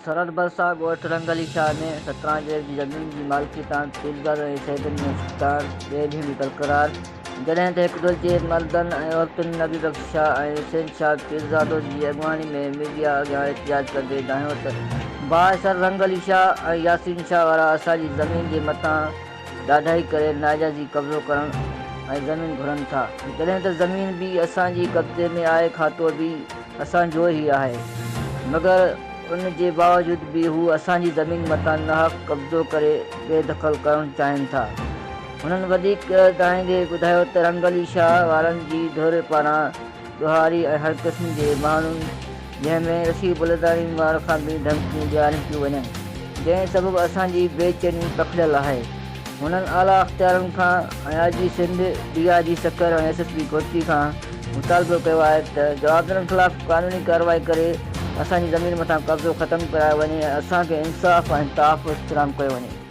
سرحد ڀرسان ڳوٺ رنگ علي شاهه ۾ 17 جريب جي زمين جي مالڪي تان پيرزادن ۽ سيدن ۾ ڇڪتاڻ ٻئي ڏينهن به برقرار، جڏهن ته هڪ ڌر جي مردن ۽ عورتن نبي بخش شاهه ۽ حسين شاهه پيرزادو جي اڳواڻي ۾ ميڊيا اڳيان احتجاج ڪندي دانهيو ته بااثر رنگ علي شاهه ۽ ياسين شاهه وارا اسان جي زمين جي مٿان ڏاڍائي ڪري ناجائزي قبضو ڪرڻ ۽ زمين گهرن ٿا، جڏهن ته زمين به اسان جي قبضي ۾ آهي کاتو به اسان جو ئي آهي، مگر ان جي باوجود به هو اسان جي زمين مٿان ناحق قبضو ڪري بي دخل ڪرڻ چاهين ٿا. هنن وڌيڪ دانهيندي ٻڌايو ته رنگ علي شاهه وارن جي ڌر پاران ڏوهاري ۽ هر قسم جي ماڻهن جنهن ۾ رشيد بلداڻي وارن کان به ڌمڪيون ڏياريون پيون وڃن جنهن سبب اسان جي بي چيني پکڙيل آهي. هنن اعليٰ اختيارن کان ۽ I G Sindh, D I G Sukkur ۽ S S P Ghotki کان مطالبو ڪيو آهي ته جوابدارن خلاف قانوني ڪارروائي ڪري اسان جي زمين مٿان قبضو ختم ڪرايو وڃي ۽ اسان کي انصاف ۽ تحفظ فراهم ڪيو وڃي.